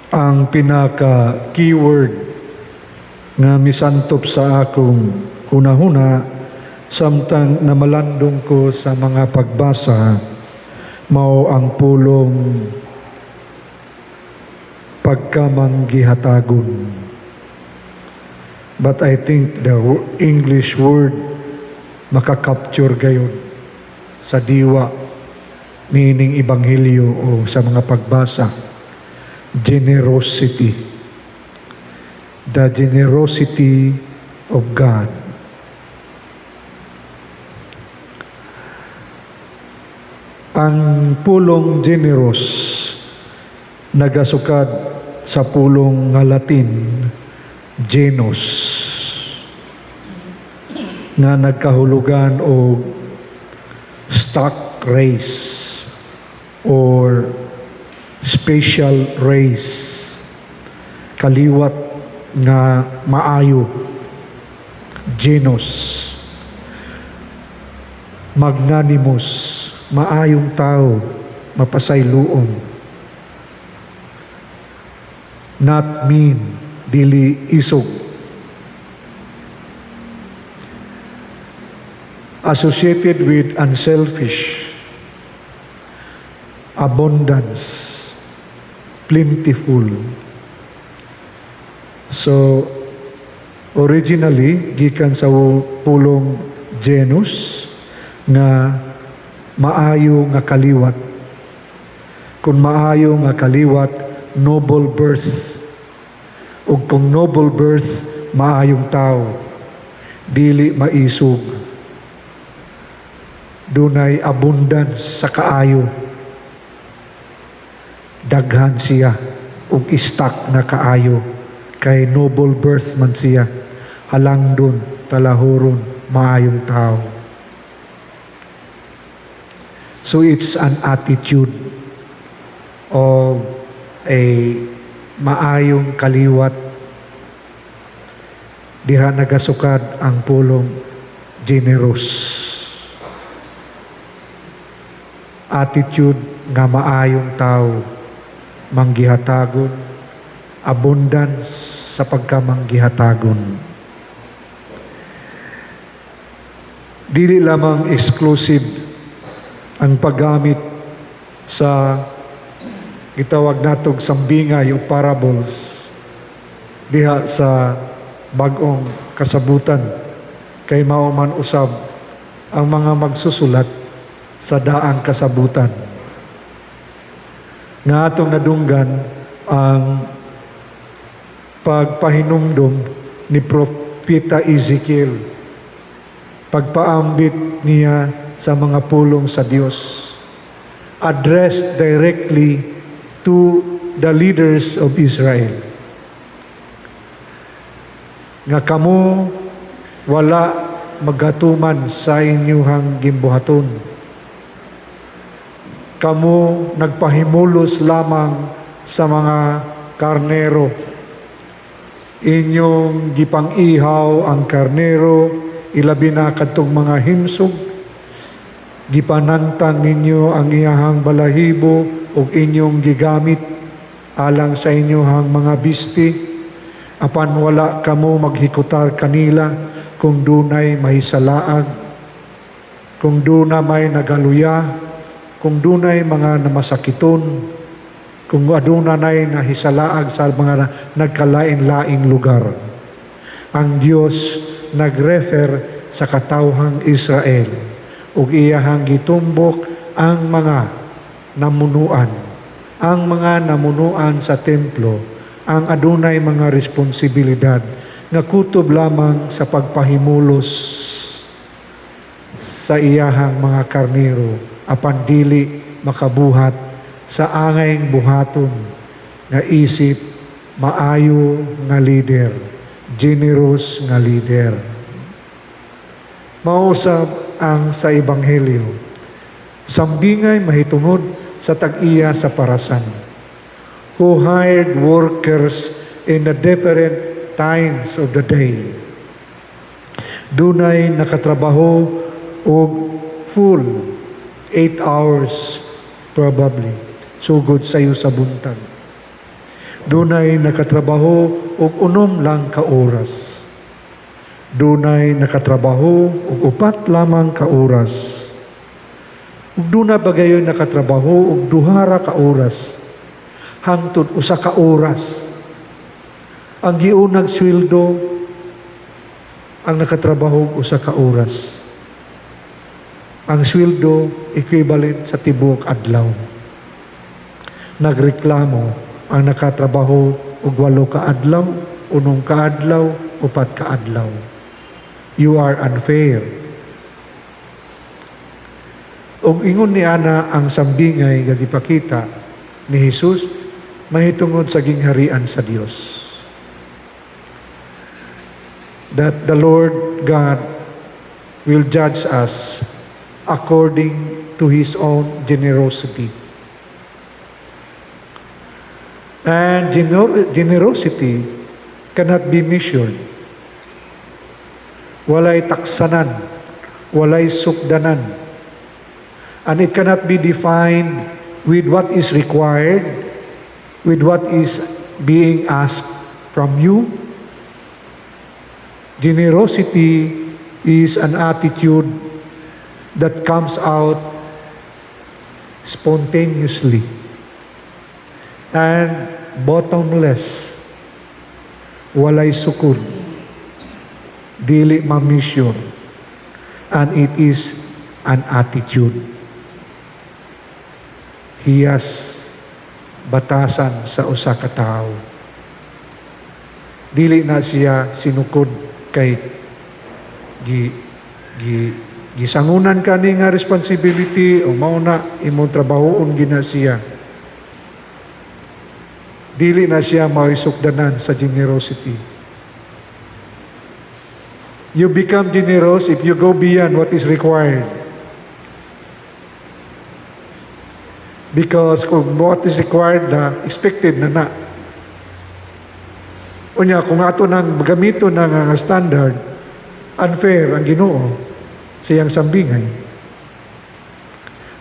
Ang pinaka keyword nga misantop sa akong hunahuna samtang namalandong ko sa mga pagbasa mao ang pulong "pagkamanggihatagon." But I think the English word makakapture gayod sa diwa niining ebanghelyo o sa mga pagbasa: generosity. The generosity of God. Ang pulong "generous" nagasukad sa pulong nga Latin "genus" nga nagkahulugan og stock, race or special race, kaliwat nga maayo, genus, magnanimous, maayong tao, mapasayloon, not mean, dili isog, associated with unselfish, abundance, plentiful. So, originally, gikan sa pulong "genus" nga maayo nga kaliwat. Kung maayo nga kaliwat, noble birth. Ug kung noble birth, maayong tao, dili maisog. Dunay abundance sa kaayo. Daghan siya ug stock na kaayo kay noble birth man siya, halangdon, talahuron, maayong tao. So it's an attitude of a maayong kaliwat. Diha nagasukad ang pulong "generous". Attitude nga maayong tao, manggihatagon, abundance sa pagkamanggihatagon. Dili lamang exclusive ang paggamit sa gitawag natog sambingay o parables diha sa Bag-ong Kasabutan, kay mao man usab ang mga magsusulat sa Daang Kasabutan nga atong nadunggan ang pagpahinumdom ni Propeta Ezekiel, pagpaambit niya sa mga pulong sa Dios addressed directly to the leaders of Israel nga kamo wala magatuman sa inyuhang gimbuhaton. Kamo nagpahimulos lamang sa mga karnero. Inyong gipang-ihaw ang karnero, ilabi na kadtong mga himsog. Gipanangtang ninyo ang iyahang balahibo ug inyong gigamit alang sa inyong mga bisti, apan wala kamo maghikutar kanila kung dunay mahisalaag, kung duna may nagaluya, kung dunay mga namasakiton, kung aduna nay nahisalaag sa mga nagkalain-laing lugar. Ang Dios nagrefer sa katawhang Israel ug iyahang gitumbok ang mga namunuan, ang mga namunuan sa templo, ang adunay mga responsibilidad nga kutob lamang sa pagpahimulos sa iyahang mga karnero, apan dili makabuhat sa angayng buhaton nga isip maayo nga leader, generous nga leader. Mausab ang sa ebanghelyo. Sambingay mahitungod sa tag-iya sa parasan who hired workers in the different times of the day. Dunay nakatrabaho og full 8 hours probably, sugod sayo sa buntag. Dunay nakatrabaho og 6 lang ka oras. Dunay nakatrabaho og 4 lamang ka oras. Ug duna pa gayon nakatrabaho og 2 ra ka oras hangtod 1 ka oras. Ang giunag sweldo ang nakatrabaho og 1 ka oras. Ang sweldo equivalent sa tibuok adlaw. Nagreklamo ang nakatrabaho og 8 ka adlaw, 6 ka adlaw, 4 ka adlaw. "You are unfair." Ug ingon ni ana ang sambingay nga gipakita ni Jesus mahitungod sa gingharian sa Dios. That the Lord God will judge us according to His own generosity. And generosity cannot be measured. Walay taksanan, walay sukdanan. And it cannot be defined with what is required, with what is being asked from you. Generosity is an attitude that comes out spontaneously and bottomless. Walay sukod. Dili ma-measure. And it is an attitude. Hiyas batasan sa usa ka tawo. Dili na siya sinukod kay gi gi gisangunan kani nga responsibility o mao na imong trabahoon gina siya. Dili na siya maisukdanan sa generosity. You become generous if you go beyond what is required. Because kung what is required na, expected na na. Unya, kung ato nang gamito na nga standard, unfair ang Ginoo sa iyang sambingay.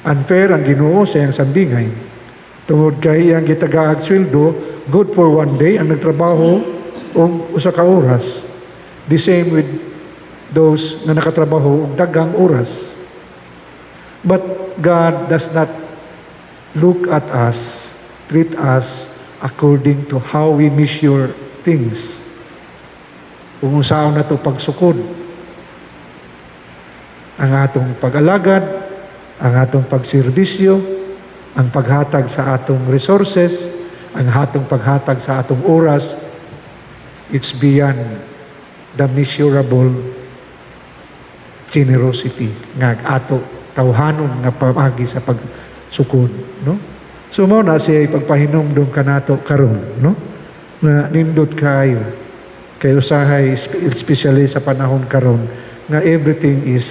Unfair ang Ginoo sa iyang sambingay. Tungod kay iyang gitagaag sweldo, good for one day, ang nagtrabaho og 1 ka oras. The same with those nga nakatrabaho og daghang oras. But God does not look at us, treat us according to how we measure things. Kung unsaon nato pagsukod ang atong pag-alagad, ang atong pagserbisyo, ang paghatag sa atong resources, ang atong paghatag sa atong oras, it's beyond the measurable generosity nga ato tawhanon nga pamaagi sa pagsukod, no? So mao na siya ipagpahinumdum kanato karon, no, nga nindot kaayo kay usahay, especially sa panahon karon nga everything is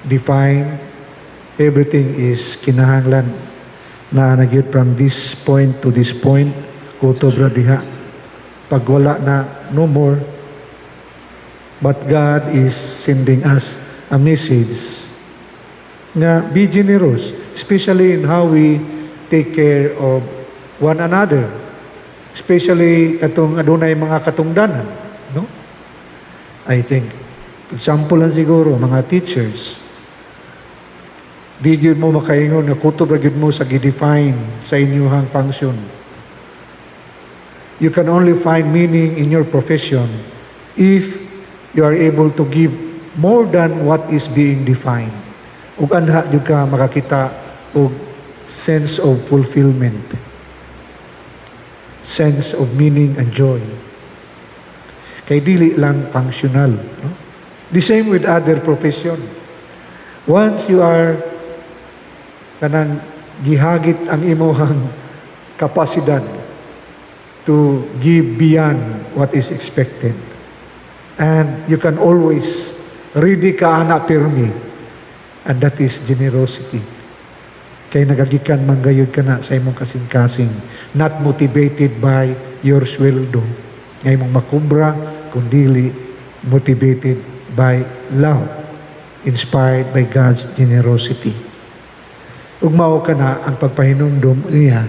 defined, everything is kinahanglan na nagyud from this point to this point, kutob ra diha. Pag wala na, no more. But God is sending us a message nga be generous, especially in how we take care of one another, especially katong adunay mga katungdanan, no? I think example lang siguro, mga teachers. Di gyud mo makaingon nga kutob ra gyud mo sa gi-define sa inyong function. You can only find meaning in your profession if you are able to give more than what is being defined. Ug anha jud ka makakita og sense of fulfillment, sense of meaning and joy. Kay dili lang functional, no? The same with other profession. Once you are kanang gihagit ang imuhang kapasidad to give beyond what is expected. And you can always ready ka ana pirmi. And that is generosity. Kay nagagikan man gayud ka na sa imong kasing-kasing, not motivated by your sweldo nga imong makubra, kundili motivated by love, inspired by God's generosity. Ug mao kana ang pagpahinumdum niya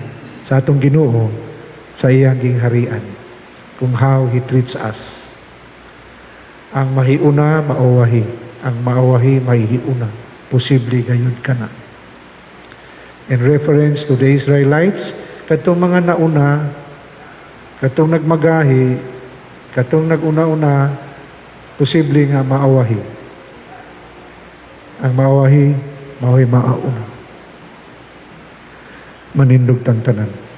sa atong Ginoo. Sa iyang gingharian kung how He treats us. Ang mahiuna, maawahi. Ang maawahi, mahiuna. Posible gayud kana. In reference to the Israelites, katong mga nauna, katong nagmagahi, katong naguna-una, posible nga maawahi. Ang maawahi, mao'y maauna. Manindog tang tanan.